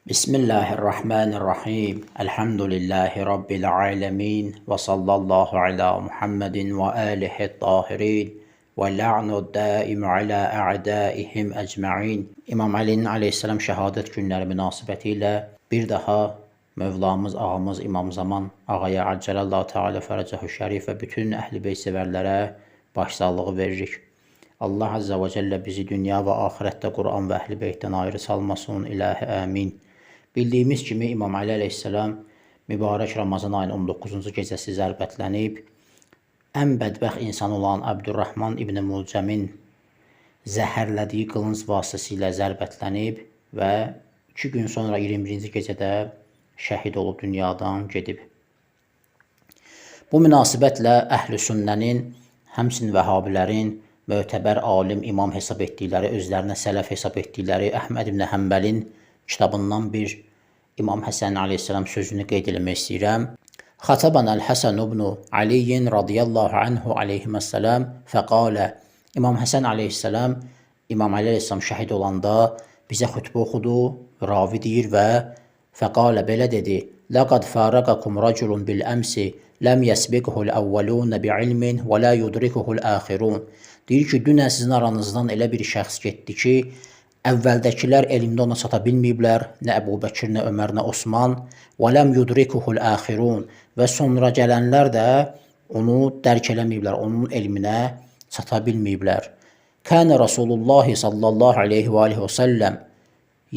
Bismillahirrahmanirrahim. Elhamdülillahi Rabbil alemin. Və sallallahu ala Muhammedin və alihi tahirin. Və la'nu daimu ala a'daihim ecma'in. İmam Əlinin aleyhisselam şəhadət günləri münasibəti ilə bir daha Mövlamız, ağamız İmam Zaman ağaya accəlallahu teala fərəcəhu şərif və bütün əhl-i beyt sevərlərə başsağlığı veririk. Allah Azza və Cəllə bizi dünya və axirətdə Quran və əhl-i beytdən ayrı salmasın. İlahi əmin. Bildiyimiz kimi İmam Əli əleyhissalam mübarək Ramazan ayının 19-cu gecəsi zərbətlənib. Ən bədbəxt insan olan Əbdürrahman ibn Mulcəmin zəhərlədiyi qılınc vasitəsilə zərbətlənib və 2 gün sonra 21-ci gecədə şəhid olub dünyadan gedib. Bu münasibətlə əhl-i sünnənin, həmçinin vəhabilərin mötəbər alim imam hesab etdikləri, özlərinə sələf hesab etdikləri Əhməd ibn Həmbəlin kitabından bir İmam Həsən əleyhissalam sözünü qeyd eləmək istəyirəm. Xataban el-Həsən ibn Ali radiyallahu anhu aleyhissalam fəqalə. İmam Həsən əleyhissalam İmam Əli əleyhissalam şəhid olanda bizə xütbə oxudu, ravi deyir və fəqalə belə dedi: Laqad faraqakum raculun bil əmsi ləm yəsbiqhu'l əvvəlun bi'ilmin və la yudrikuhu'l axirun. Deyir ki, dünən sizin aranızdan elə bir şəxs getdi ki, əvvəldəkilər elmdə ona çata bilməyiblər, nə Əbu Bəkir, nə Ömər, nə Osman. Və ləm yudrikuhu'l axirun. Və sonra gələnlər də onu dərk eləməyiblər, onun elminə çata bilməyiblər. Kənə Rasulullah sallallahu aleyhi və alihi və səlləm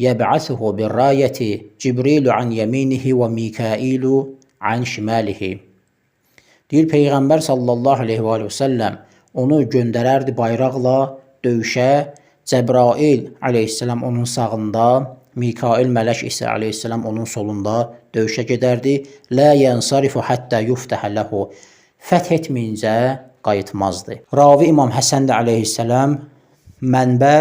yəb'athuhu bir-rayəti Cibrilu an yeminihi və Mikailu an şimalihi. Deyir Peyğəmbər sallallahu aleyhi və alihi və səlləm onu göndərərdi bayraqla döyüşə. Cəbrail əleyhissalam onun sağında, Mikail mələk isə əleyhissalam onun solunda döyüşə gedərdi. Lə yənsarifu həttə yuftəhə ləhu. Fəth etməyincə qayıtmazdı. Ravi İmam Həsən də əleyhissalam, mənbə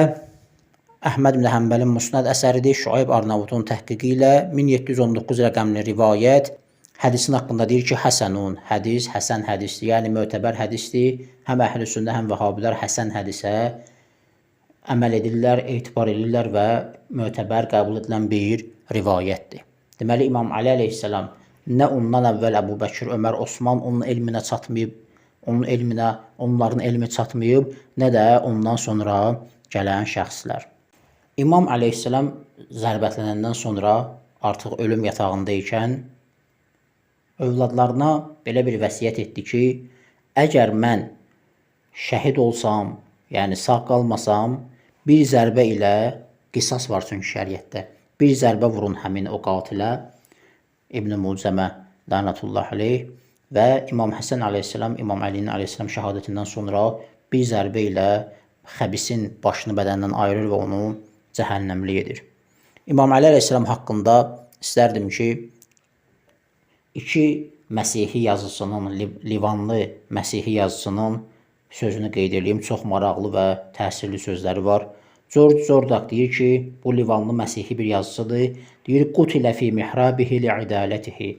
Əhməd ibn Həmbəlin Musnad əsəridir. Şuayb Arnavudun təhqiqi ilə 1719 rəqəmli rivayət. Hədisin haqqında deyir ki, həsənun, hədis, həsən hədisdir, yəni mötəbər hədisdir. Həm əhl-i sünnə, həm vəhabilər həsən hədisə əməl edirlər, etibar edirlər və mötəbər qəbul edilən bir rivayətdir. Deməli, İmam Əli əleyhissalam nə ondan əvvəl Əbu Bəkir, Ömər, Osman onun elminə çatmayıb, onun elminə, onların elmi çatmayıb, nə də ondan sonra gələn şəxslər. İmam əleyhissalam zərbətlənəndən sonra artıq ölüm yatağında ikən övladlarına belə bir vəsiyyət etdi ki, əgər mən şəhid olsam, yəni sağ qalmasam, bir zərbə ilə qisas var çünki şəriətdə. Bir zərbə vurun həmin o qatilə, İbn Mulcəmə lənətullah aleyh və İmam Həsən əleyhissalam, İmam Əlinin əleyhissalam şəhadətindən sonra bir zərbə ilə xəbisin başını bədənindən ayırır və onu cəhənnəmlik edir. İmam Əli əleyhissalam haqqında istərdim ki, iki Məsihi yazıçının, Livanlı Məsihi yazıçının sözünü qeyd eləyim. Çox maraqlı və təsirli sözləri var. George Zordak deyir ki, bu Livanlı Məsihi bir yazıçıdır. Deyir, qutilə fi mihrabihi li'idaletihi.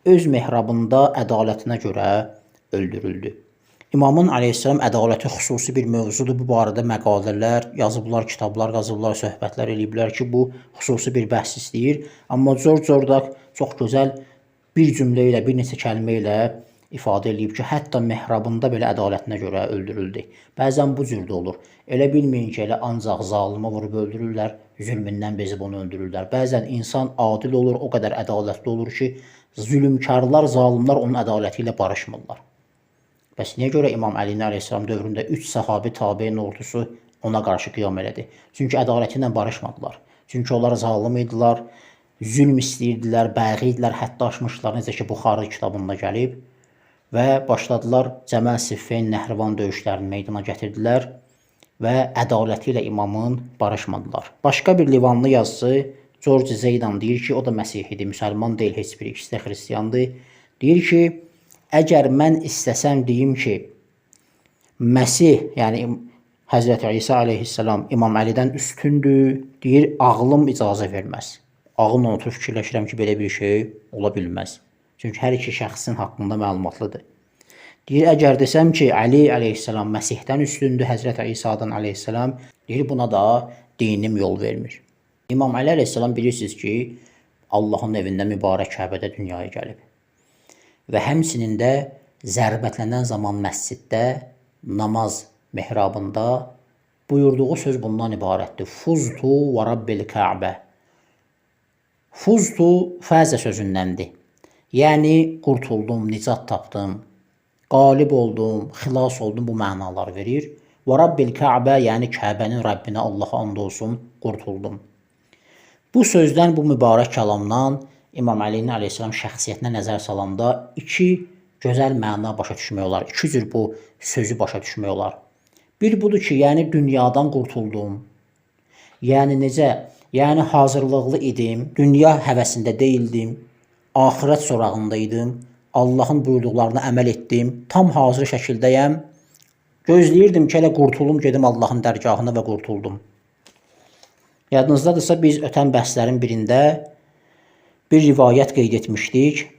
Öz mehrabında ədalətinə görə öldürüldü. İmamın əleyhissalam ədaləti xüsusi bir mövzudur. Bu barədə məqalələr yazıblar, kitablar yazıblar, söhbətlər eləyiblər ki, bu xüsusi bir bəhs istəyir. Amma George Zordak çox gözəl bir cümlə ilə, bir neçə kəlmə ilə ifadə eləyib ki, hətta mehrabında belə ədalətinə görə öldürüldü. Bəzən bu cür də olur. Elə bilməyin ki, elə ancaq zalıma vurub öldürürlər, zülmündən bezib onu öldürürlər. Bəzən insan adil olur, o qədər ədalətli olur ki, zülmkarlar, zalimlar onun ədaləti ilə barışmırlar. Bəs niyə görə İmam Əlinin əleyhissalam dövründə 3 sahabi tabein ordusu ona qarşı qiyam elədi? Çünki ədaləti ilə barışmadılar. Çünki onlar zalım idilər, zülm istəyirdilər, bəği idilər, hətta aşmışdılar, necə ki Buxarı kitabında gəlib. Və başladılar Cəməl Siffeyn Nəhrivan döyüşlərini meydana gətirdilər və ədaləti ilə imamın barışmadılar. Başqa bir Livanlı yazıcı George Zeydan deyir ki, o da Məsihidir, müsəlman deyil, heç bir, ikisi də xristiandır. Deyir ki, əgər mən istəsəm deyim ki, Məsih, yəni Həzrəti İsa əleyhissalam İmam Əlidən üstündür, deyir, ağlım icazə verməz. Ağılla oturub fikirləşirəm ki, belə bir şey ola bilməz. Çünki hər iki şəxsin haqqında məlumatlıdır. Deyir, əgər desəm ki, Əli əleyhissalam Məsihdən üstündür, Həzrəti İsa'dan əleyhissalam, deyir, buna da dinim yol vermir. İmam Əli əleyhissalam bilirsiniz ki, Allahın evində, mübarək Kəbədə dünyaya gəlib. Və həmçinin də zərbətlənən zaman məsciddə, namaz mehrabında buyurduğu söz bundan ibarətdir. Fuztu və Rabbil Kəbə. Fuztu fəzə sözündəndir. Yəni qurtuldum, nicat tapdım, qalib oldum, xilas oldum bu mənaları verir. Və Rabbil Kəbə, yəni Kəbənin Rəbbinə Allaha and olsun, qurtuldum. Bu sözdən, bu mübarək kəlamdan İmam Əlinin əleyhissalam şəxsiyyətinə nəzər salanda iki gözəl məna başa düşmək olar. İki cür bu sözü başa düşmək olar. Bir budur ki, yəni dünyadan qurtuldum. Yəni necə? Yəni hazırlıqlı idim, dünya həvəsində deyildim, axirət sorağında idim, Allahın buyurduqlarına əməl etdim, tam hazır şəkildəyəm. Gözləyirdim ki, elə qurtulum, gedim Allahın dərgahına və qurtuldum. Yadınızdadırsa biz ötən bəhslərin birində bir rivayət qeyd etmişdik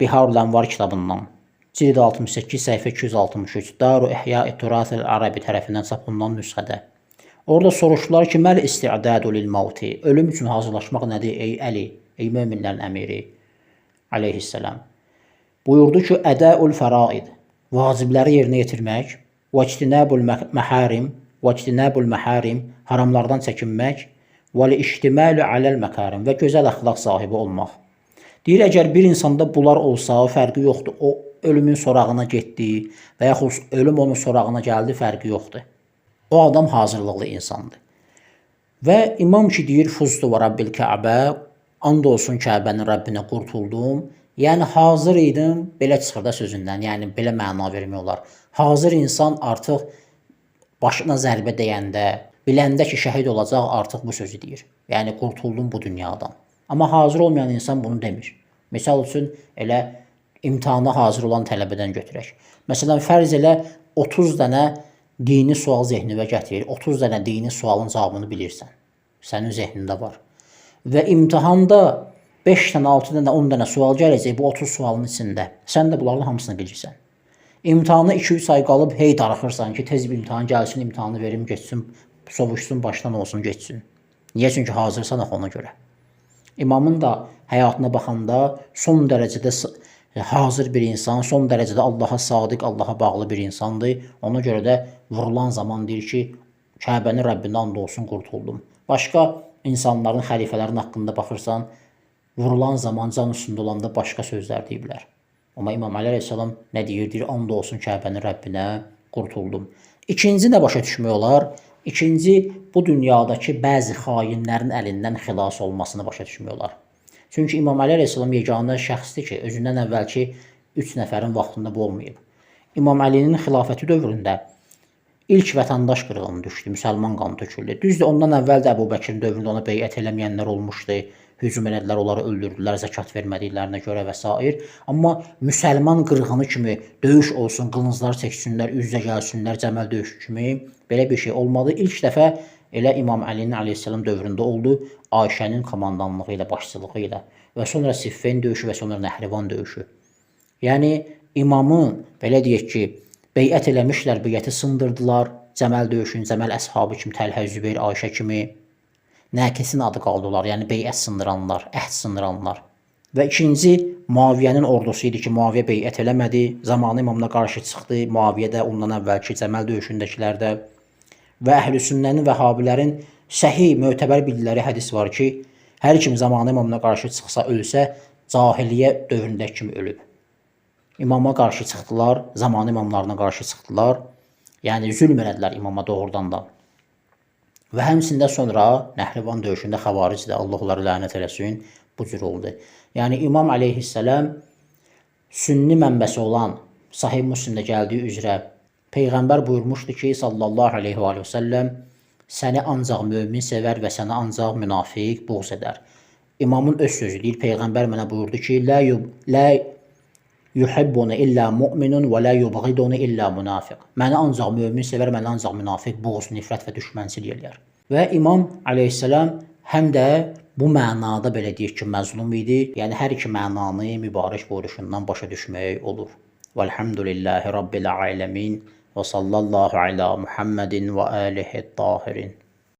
Biharul Ənvar kitabından. Cild 68, səhifə 263, Daru İhya-i Turath-ül Arabi tərəfindən çap olunan nüsxədə. Orada soruşdular ki, məl isti'dadu lil mauti. Ölüm üçün hazırlaşmaq nədir ey Əli, ey möminlərin əmiri əleyhissalam. Buyurdu ki, ədəul fəraid, vacibləri yerinə yetirmək, və ictinabul məharim, və ictinabul məharim, haramlardan çəkinmək, və li-iştimalu aləl məkarim və gözəl əxlaq sahibi olmaq. Deyir, əgər bir insanda bunlar olsa, fərqi yoxdur. O ölümün sorağına getdi və yaxud ölüm onun sorağına gəldi, fərqi yoxdur. O adam hazırlıqlı insandır. Və imam ki deyir, Fuztu və Rabbil Kəbə, and olsun Kəbənin Rəbbinə qurtuldum. Yəni hazır idim, belə çıxır da sözündən, yəni belə məna vermək olar. Hazır insan artıq başına zərbə dəyəndə, biləndə ki, şəhid olacaq, artıq bu sözü deyir. Yəni qurtuldum bu dünyadan. Amma hazır olmayan insan bunu demir. Misal üçün elə imtahana hazır olan tələbədən götürək. Məsələn, fərz elə 30 dənə dini sual zehnivə gətirir. 30 dənə dini sualın cavabını bilirsən. Sənin zehnində var. Və imtahanda 5 dənə, 6 dənə, 10 dənə sual gələcək bu 30 sualın içində. Sən də bunların hamısını bilirsən. İmtahana 2-3 ay qalıb hey darıxırsan ki, tez bir imtahan gəlsin, imtahanı verim, getsin, sovuşsun, başdan olsun, getsin. Niyə? Çünki hazırsan axı ona görə. İmamın da həyatına baxanda son dərəcədə hazır bir insan, son dərəcədə Allaha sadiq, Allaha bağlı bir insandır. Ona görə də vurulan zaman deyir ki, Kəbənin Rəbbinə and olsun, qurtuldum. Başqa insanların, xəlifələrin haqqında baxırsan, vurulan zaman, can üstündə olanda başqa sözlər deyiblər. Amma İmam Əli əleyhissalam nə deyir? Deyir, and olsun Kəbənin Rəbbinə, qurtuldum. İkinci nə başa düşmək olar? İkinci, bu dünyadakı bəzi xainlərin əlindən xilas olmasını başa düşmək olar. Çünki İmam Əli əleyhissalam yeganə şəxsdir ki, özündən əvvəlki 3 nəfərin vaxtında bu olmayıb. İmam Əlinin xilafəti dövründə ilk vətəndaş qırğını düşdü, müsəlman qanı töküldü. Düzdür, ondan əvvəl də Əbu Bəkirin dövründə ona beyət eləməyənlər olmuşdu. Hücum elədilər, onları öldürdülər zəkat vermədiklərinə görə və sair. Amma müsəlman qırğını kimi döyüş olsun, qılınclar çəksinlər, üz-üzə gəlsinlər, cəməl döyüşü kimi belə bir şey olmadı. İlk dəfə elə İmam Əlinin əleyhissalam dövründə oldu, Ayşənin komandanlığı ilə, başçılığı ilə və sonra Siffin döyüşü və sonra Nəhrivan döyüşü. Yəni imamı belə deyək ki, beyət eləmişlər, beyəti sındırdılar. Cəməl döyüşün, Cəməl əshabı kimi, Təlhə, Zübeyir, Ayşə kimi Nəkisin adı qaldılar, yəni beyət sındıranlar, əhd sındıranlar. Və ikinci Muaviyyənin ordusu idi ki, Muaviyyə beyət eləmədi, zamanı imamına qarşı çıxdı. Muaviyyə də ondan əvvəlki Cəməl döyüşündəkilər də və əhl-i sünnənin, vəhabilərin səhih, mötəbər bildikləri hədis var ki, hər kim zamanı imamına qarşı çıxsa, ölsə, cahiliyyə dövründəki kimi ölüb. İmama qarşı çıxdılar, zamanı imamlarına qarşı çıxdılar. Yəni zülm elədilər imama doğrudan da. Və həmçində sonra Nəhrivan döyüşündə xəvaric də, Allah onları lənət eləsin, bu cür oldu. Yəni İmam əleyhissalam sünni mənbəsi olan Sahih Müslimdə gəldiyi üzrə Peyğəmbər buyurmuşdu ki, sallallahu əleyhi və səlləm, səni ancaq mömin sevər və səni ancaq münafiq buğz edər. İmamın öz sözü deyir, Peyğəmbər mənə buyurdu ki, lə yuhibbuni illə mu'minun və la yubğiduni illə münafiq. Məni ancaq mömin sevər, məni ancaq münafiq buğz, nifrət və düşmənçilik eləyər. Və İmam əleyhissalam həm də bu mənada belə deyək ki, məzlum idi. Yəni hər iki mənanı mübarək buyuruşundan başa düşmək olur. Vəlhamdülillahi Rabbil aləmin və sallallahu alə Muhammedin və alihi tahirin.